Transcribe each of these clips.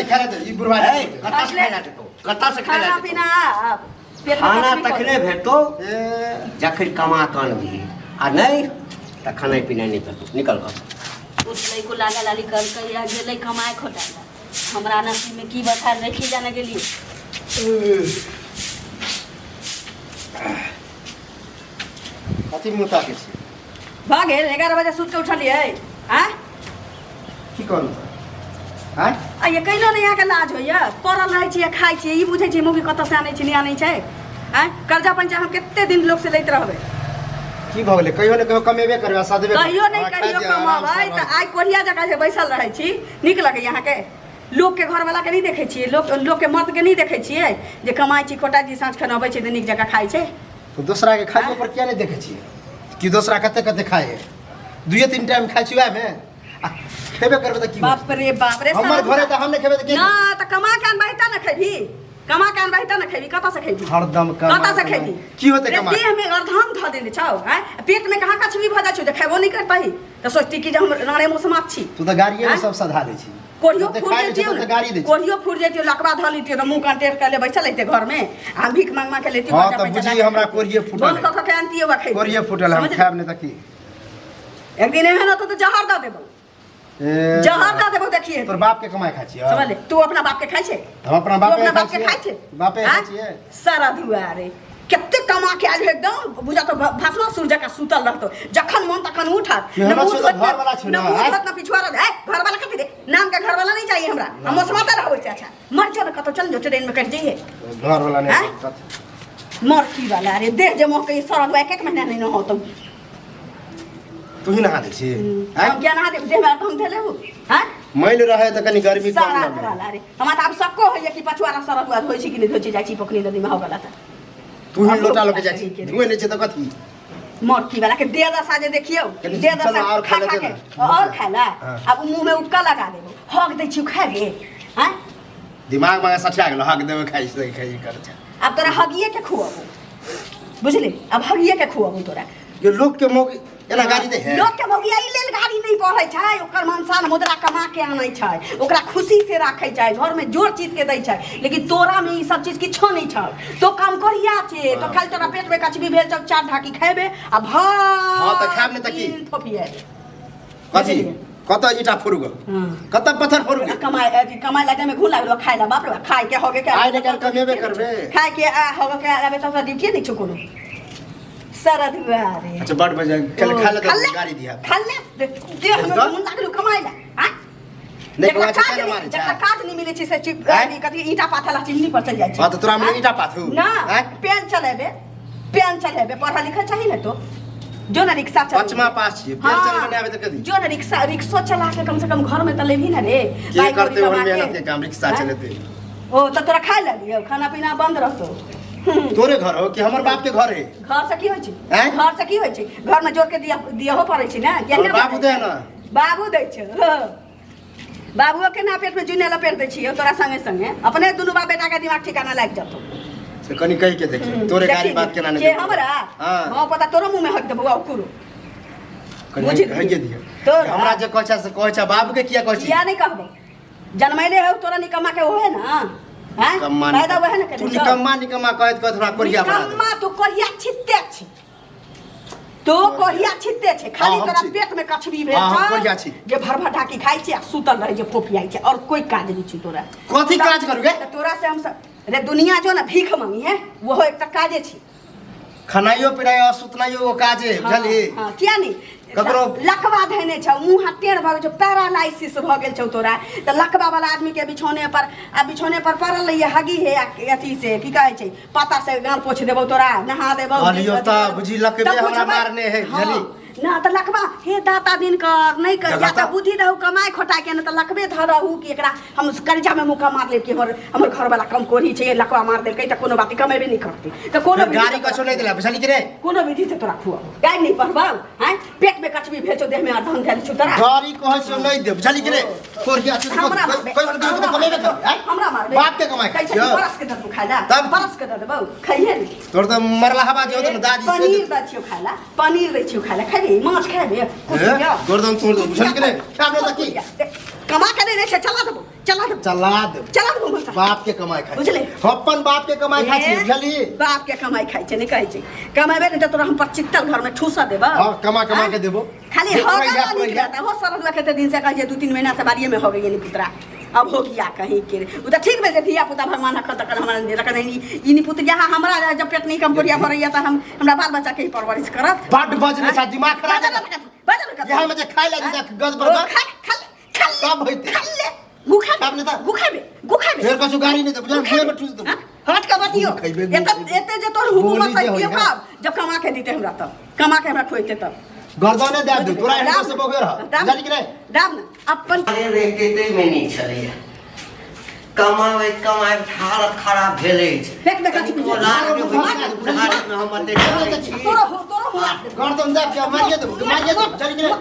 दे खाए दे ई बुढ़वा ए, कतऽ से खाय ला देतौ कतऽ से खाय ला खाना देतौ पीना आ, पेट में खाना कछबी तखने करू। भेटतौ ए जखन कमा कऽ अनबिही आ नहि तऽ खाना पीना नहि भेटतौ निकल घर उठलै को लाला लाली करकै आ गेलै कमाए खोटाए ला। हमरा नसीब में की बता देखी जाने गेलिए कथी मुँह ताकै छी भऽ गेल 11 बजे सुति कऽ उठलियै आँय की कहलहुँ आँय आ ये कैलो नहि अहाँके लाज होइए पड़ल रहै छियै खाइ छियै ई बुझै छियै मौगी कतऽसँ आनै छै नहि आनै छै आँय कर्जा पैंचा हम कते दिन लोकसँ लैत रहबै की भऽ गेलै कहियो ने कहियो कमेबे करबै आ सधबे करबै। कहियो नहि अहाँ खाइ कहियो दिअ, आरामसँ कमेबै तऽ रहू। आइ कोढ़िया जकाँ जे बैसल रहै छी नीक लगैए अहाँके लोकके घरवलाके नहि देखै छियै लोक लोकके मर्दके नहि देखै छियै जे कमाइ छी खोटा जी साँझ खन अबै छै तऽ नीक जकाँ खाइ छै तऽ दोसराके खाइयो पर किया नहि देखै छियै कि दोसरा कते कते खाइ है दुइये तीन टाइम खाइ छी वएहमे आ खेबे करबै तऽ की बाप रे बाप रे हमर घरे तऽ हम नहि खेबै तऽ के ना तऽ कमा के अनबही तऽ ने खेबही कमा के अनबही तऽ ने खेबही कतऽ से खेबही हरदम कमा कतऽ से खेबही की होतै रे कमा देह में अर्धांग धऽ देने छौ हैं पेट में कहाँ कछबी भऽ जाइ छौ जे खेबो नहि करतही तऽ सोचती कि जे हम राणे मौसमात छी तू तऽ गाड़िए आँय? सब सधा दै छी कोढ़ियो जते फूट खाइ लै छी जैतियौ तते ने गाड़ी दै छी कोढ़ियो फूट जैतियौ लकवा धऽ लितियौ तऽ मुँह कान टेढ़ कऽ ले बैसल रहितै घरमे आ हम भीख मांग मांग के लेतियौ हाँ, कर्जा तऽ पैंचा बुझी लए हमरा कोढ़िये फूटल बन्द है। कऽ कऽ के आनतियौ आ खैतियौ। कोरिये फूटल हम समझली? खायब नहि तऽ की एक दिन एहन होतौ तऽ जहर दऽ देबौ ए, जहर दऽ देबौ देखिए तोर बाप के कमाइ खाइ छियै समझ ले तू अपना बाप के खाइ छै हम अपना तू बाप अपना बाप के खाइ छै बापे खाइ आँय? छियै सारा दुआरे कते कमा के आयल एकदम बुझा तो भाषमा सूर्य जकाँ सुतल रहतो जखन मन तखन उठत केहनो न मुँह छौ तऽ धोत, घरवला छौ न ने, मुँह आँय? धोत न पिछुआरा ए घरवाला कथी रे नाम के घरवाला नहीं चाहिए हमरा हम मौसमाता रहबै से अच्छा मर चल कतौ चल जो ट्रेन में कट जाइए घर वाला आँय? नहीं मरकी वाला रे देह जे मोह के सरद एक एक महीना नहीं न होतो तू ही नहा दै छी आँय? हम क्या नहा देब देह में हम धेले हूँ हाँ मैल रहे तऽ कनि गर्मी कम सारा लगे वाला रे हमरा तऽ आब सक्को होइए कि पछुआरा सरद हुआ धोइ छी कि नहि धोइ छी जाइ छी पोखरी नदीमे हो गेला तऽ तू ही लोटा लऽ के जाइ छी धुए नहि छै तऽ कथी मरकी वाला के देह दशा जे देखियौ कनि देह चल दशा और खा खाय ला खा दे के ना। और खाय ला हाँ। अब मुंह में उपका लगा देबो हक दै छी खाबे हैं दिमाग में सठिया गेलो हक देबे खाइ छै खाइ कर छै अब तोरा हगिए के खुआबो बुझली अब हगिए के खुआबो तोरा ये लोग के मौके एना गाड़ी दे है लोक के मौगिया ई लेल गाड़ी नहीं पढ़ै छै ओकर मनसान मुद्रा कमा के आनै छै ओकरा खुशी से राखै छै घर में जोर चीज के दै छै लेकिन तोरा में ई सब चीज किछो नहीं छौ तो काम करिया छै तो खाली तोरा पेट में कछबी भेल छौ चार ढाकी खेबे आ भर हाँ, तऽ खायब नहि तऽ की? दिन थोपिएबे कथी कतऽ ईटा फोड़ू गो हाँ। कतऽ पत्थर फोड़ू गे कमाए अथी कमाए लगे में घून लागलो खाए ला बाप रे बाप खाए के होगे के आइ ने काल्हि कमेबे करबे। खाए के आ होगे के आबे तब ड्यूटी नहीं छो कोनो सारा दुआरे अच्छा बड़ बजे कल खा ले तो गाड़ी दिया खा ले देह में तऽ? घून लागलो कमाए ला हां नहि जकरा कमाइ छै काज तेना नहि मारै छै जकरा काज नहि मिलै छै से चिप आँय? कथी ईंटा पाथल आ चिमनी पर चलि जाइ छै हाँ, तऽ तोरा मे ईंटा पाथू? ना आँय? पेन चलेबे पेन चलेबे पढ़ल लिखल चाही ने तो जो ना रिक्शा चलेबे पाँचमा पास छियै, पेन चलबे नहि आबै तऽ कथी? जो ना रिक्शा रिक्शो चला के कम से कम घर में तऽ लेबही ना रे के पाइ करते कौड़ी ओहन कमा के। मेहनत के काम रिक्शा आँय? चलेते ओ तऽ तोरा खाय लए दियौ खाना पीना बंद रहतौ तोरे घर हो कि हमर बाप के घर है घर से की होइ छै आँय? घर से की होइ छै घर में जोर के दिया दियहो पड़ै छै ने तोहर बाबू दे ना बाबू दै छै हँ। बाबुओ के ना पेट में जुने लपेट दै छियै तोरा संगे संगे अपने दुनू बाप बेटा के दिमाग ठिकाना लागि जतौ से कनि कहि के देखी तोरे गाड़ी बात केना नहीं के हमरा हाँ। हां पता तोरो मुंह में हक देबौ आ कुरो कनि बुझि कहि के दियौ तोरा- हमरा जे कहै छै से कहै छै बाबू के किया कहै छी किया नहीं कहबो जनमैले हो तोरा निकम्मा के ओहे ना हैं निकम्मा पैदा ओहे ना तू केने छौ। निकम्मा निकम्मा कहैत कहैत हमरा कोरिया बना दे निकम्मा तू कोरिया छित्ते छी तो कोरिया छित्ते छै खाली हाँ, हम तोरा छी। पेट में कछबी भेल हाँ, हम छौ कोरिया छी। जे भर भर ढाकी खाइ छै आ सुतल रहै छै फोफियाइ छै और कोई काज नहीं छै तोरा कथी काज करू गे तऽ तोरा से हम सब रे दुनिया जो ना भीख मांगी है वो एकटा काजे छी खनाइयो पिनाइयो आ सुतनाइयो एगो काजे है बुझलही हाँ, किया नहीं ककरो- लकवा धैने छौ मुँह हाथ टेढ़ भऽ गेल छौ पैरालाइसिस भऽ गेल छौ तोरा तऽ लकवा वाला आदमी के बिछौने पर आ बिछौने पर पड़ल रहिए हगी हे आ अथी से की कहै छै पाता से गाल पोछ देबौ तोरा नहा देबौ कहलियौ तऽ बुझी लकबे तऽ हमरा बुझबै। मारने है, हाँ, बुझली? ना तऽ लकवा हे दाता दिन कर नहि कर या तऽ बुद्धि रहू कमाइ खोटा के ने तऽ लकबे धरहू कि एकरा हम कर्जा में मुक्का मार लेब कि हमर हमर घरवाला कम कोढ़ी छै लकवा मार देलकै तऽ कोनो बात कमेबे नहि करतै तऽ कोनो विधि गाड़ी से कछो नहि देला बुझली कि रे कोनो विधि से तोरा खुआबो गाय नहीं पढ़बाउ हैं पेट में कचबी भेजो देह में अर्धन धैल छु तोरा गाड़ी कहै छियौ नहि दे बुझली कि रे कोढ़िया छै हमरा मारबे कोइ कोइ कमेबे कर आँय? हमरा मारबे बाप के कमाइ कहै छै छियौ बरस के दऽ खाय ला तब? बरस के दऽ देबौ खाइहे ने तोर तऽ मरला हवा जे होतौ ने दादी से पनीर दै छियौ खाय ला पनीर दै छियौ खाय ला खेबही माछ खेबही ए, गर्दन तोड़ दो बुझली कि रे खाबे तऽ की कमा के नहि दै छै चला देबौ चला देबो। चला देबो। चला देबो मनसा। बाप के कमाई खाइ बुझले? अपन बाप के कमाई खाइ छी, बुझली? बाप के कमाई खाइ छै, नहि कहै छै। कमाबे नहि तऽ तोरा हम पचित्तल घर में ठूसा देबो। हाँ, कमा कमा के देबो। खाली जे हो पुरैया, गया पुरैया। निकला हो सरल कते दिन से कहै छै 2-3 महीना से बाड़िए में हो गई पुत्रा, अब हो गया कहीं के उ त ठीक भेल धिया पुता भगवान अखन तक हमरा नहीं रखने ई नी पुत्र यहाँ हमरा जब पेट नहीं कम कोरिया भरैया त हम हमरा बाल बच्चा के ही परवरिश करत। बड बजने छा, दिमाग खराब बाजल है। बाजल बाजल। यहाँ में जे खाइ ला दिता गज ओ, पर खा खा खा ले, तब होइते। खा ले, गुखा तब नहि तऽ। गुखाबे गुखाबे फेर कसु गाड़ी नहीं दे, बुझल, मुँहे में ठूस देबो। हाँ? हट के बतियो। गुड़ खैबे, गुड़ एते खैबे। एते जे तोर हुकूमत गोली जे है होई केओ है। खाब जब कमा के दीते हमरा तब कमा के हमरा खोइते तब गर्दने दे दे तोरा एहन से बगैर ह जानी कि नहीं। दाम ना अपन अरे रे केते में नहीं छलैया, कमाबैत कमाबैत हालत खराब भेल अछि। पेट में कथी कनिको लाज नहि होइ छै, बुढ़ारी में हम एते चलै छी। तोरो हो तोरो हो गर्दन दे के मारिए दे मारिए दे जानी कि नहीं।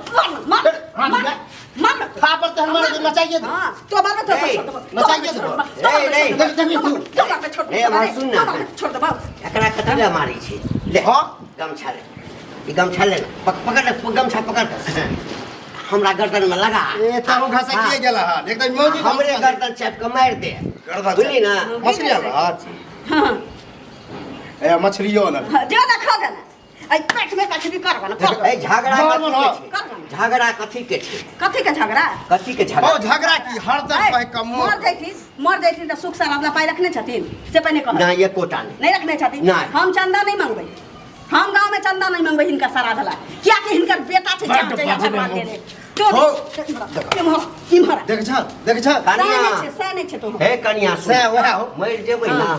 मार हाथ मार लगा। मार थापर ते हमारे के नचाइए दे। हां तो मार तो ए, छोड़ दे नचाइए दे। ए, ए, देख देख तू। तो मार छोड़ ए, हमर सुन ना। छोड़ दे बाबू। एकरा कथी लए मारै छै? ले हाँ। गमछा ले, ई गमछा ले, पकड़ ले, गमछा पकड़ हमरा गर्दन में लगा। ए तारू घासा किए गेला हन एकदम मौजी हमरे गर्दन चापि के मारि दे, गर्दन बुझली ना? मछली आब हां ए मछलियो ना जो ना खा ना ऐ पेट में कथी भी करबा ना कर। ए झगड़ा मार कथी मार, के छै? झगड़ा कथी के छै? कथी के झगड़ा? कथी के झगड़ा? ओ झगड़ा की हरदम कहे कमो मर जैथिन, मर जैथिन त सुख सारा अपना पाई रखने छथिन से पहिने कह। ना एकोटा नहीं। नहीं रखने छथिन। नहीं। हम चंदा नहीं मंगबै, हम गांव में चंदा नहीं मंगबै हिनका सारा धला, किया कि हिनकर बेटा छै बड्ड जान छै बजने भगवान हो। देने। तो हो। इम्हर इम्हर देख छ देख छ कनिया। सह नहीं छै, सह नहीं छै तो। हे कनिया सुन। सह वएह हो। मरि जेबै ना,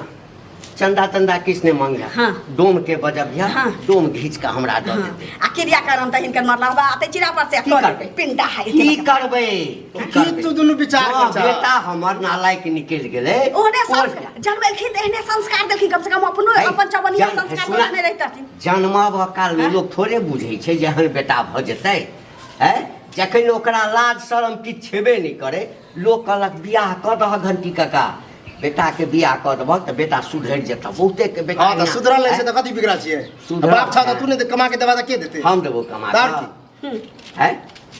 चंदा तंदा किछ नहीं मंगा। हाँ। डोम के बजबिया, हाँ। डोम घीच के हमरा दऽ हाँ। देतै। आ क्रिया करम त हिनकर मरला बा आते चिरा पर से की कर करबै? पिंडा है की करबै? की तू दुनू विचार हँ, कर छ? बेटा हमर नालायक निकलि गेलै। ओहने संस्कार जन्मेलखिन त एहने संस्कार देलखिन, कम से कम अपनो है, अपन चवनिया संस्कार सुना। देने रहितथिन। जन्माबऽ काल में लोक थोड़े बुझै छै जे एहन बेटा भऽ जेतै। हैं? जखन ओकरा लाज शरम किछु छेबे नहि करै, लोक कहलक बियाह कऽ दहक घंटी काका, बेटा के बियाह कऽ देबहक तऽ बेटा सुधरि जेतऽ। बहुते के बेटा हां त एना- सुधरल नहीं छै त कथी बिगड़ल छियै? सुधरल बाप छ त छै। तू नहीं त कमा के देबा त के देतै? हम देबो कमा तार के। की? हैं?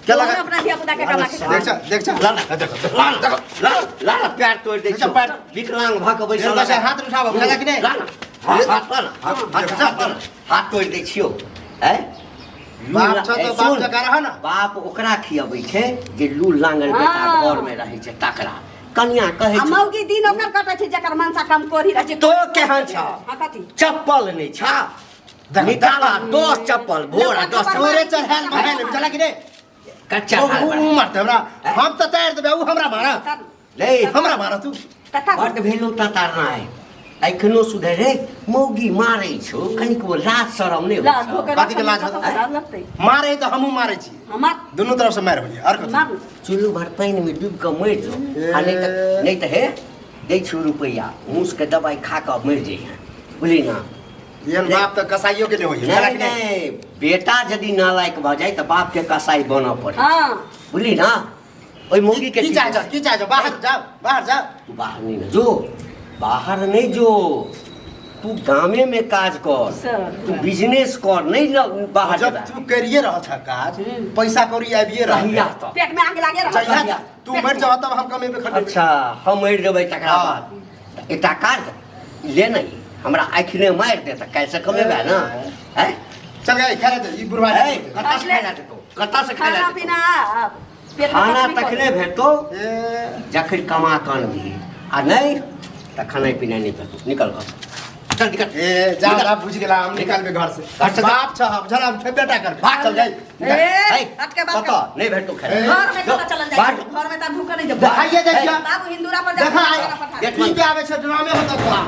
के ओहने लगा? अपना धिया पुता के कमा के देख छ देख छ। ला ना, देखो ला ना, देखो ला ला ना, प्यार तोड़ि दै देखो, छियौ। पैर- विकलांग भऽ कऽ बैसल देखो, हाथ उठाबऽ, बुझलक कि नहि? ला ना, हाथ हाथ ला ना, हाथ हाथ हाथ ला ना, हाथ तोड़ि दै छियौ। हैं? बाप छ त ए, बाप सुन, जकाँ रह ना। बाप ओकरा खियबै छै जे लूल लांगल बेटा हाँ। घर में रहै छै तकरा। कनिया कहै आ छै मौगी दिन ओकर कटै छै जकर मनसा कम कोरी रहै छै। तो केहन छ? हाँ, कथी? चप्पल नहि छ। देख, निकाला 10 चप्पल भोर आ 10 चप्पल। तोरे चढ़ायल बहायल बुझलक कि नहि? कच्चा ओ हाल उ बा। मारतै हमरा, हम त तैर देबै, उ हमरा मारत। नहीं, हमरा मारत तू। कथा बड्ड भेलौ ततारना है। एखनो सुधरे मौगी मारै छौ, कनिकबो लाज शरम नहि होइ लाज छौ। होकर कथी के लाज होतै? लाज लगतै। मारे त हमहूँ मारै छी, हमार दुनू तरफ से मारि होइए। आओर कथी? मार चुल्लू भर पानि में डूबि कऽ मरि जाओ, आ नहि तऽ नहि तऽ हे दै छौ रुपैआ, मूस के दवाइ खा कऽ मरि जइहें, बुझली ना? एहन बाप तऽ कसाइयो के नहि होइए, नहीं बुझलक कि नहि? नहीं, बेटा यदि नालायक भऽ जाय तऽ बाप के कसाई बनऽ पड़े, हाँ बुझली ना? ओहि मौगी के की चाहै छौ? की चाहै छौ? बाहर जाओ, बाहर जाओ। तू बाहर नहीं ना जो, बाहर नहीं जो, तू गामे में काज कर, सर। तू बिजनेस कर, नहीं बाहर जब जेबा। तू करिए रह छ काज, पैसा कौड़ी आबिए रह। कहिया तक? पेट में आग लागे रह। जहिया तू मरि जाओ तब हम कमेबे खटेबे। अच्छा, हम मरि जेबै तकरा हाँ। बाद एकटा काज ले नहीं, हमरा आँखि मारि दे तऽ काल्हि से कमेबै ना? हैं? चल गए खेले दे ई बुढ़वा। ए, कतऽ से खाय ला देतौ? कतऽ से खाय ला खाना देतौ? पीना पेट में खाना कथी तखने करू? भेटतौ ए, जखन कमा कऽ अनबिही, आ नहि तऽ खाना पीना नहि भेटतौ। निकल घर से। चल निकल। ए जा निकल। जा बुझ गेला, हम निकालबे घर से। घर से बाप छ बुझल, हम बेटा कर भाग। चल जाई। ए, है, हट के बात कतऽ? कर। नहि भेटतौ खाय ला। ए, घर में कतऽ चलल जाइ बाहर। छै? घर में तऽ भूख नहि देबौ। देखाइए देखिया। बाबू हिन्दूरा पर जा देखा पठा। गेट पी के आबै छै ड्रामे होतौ तोरा।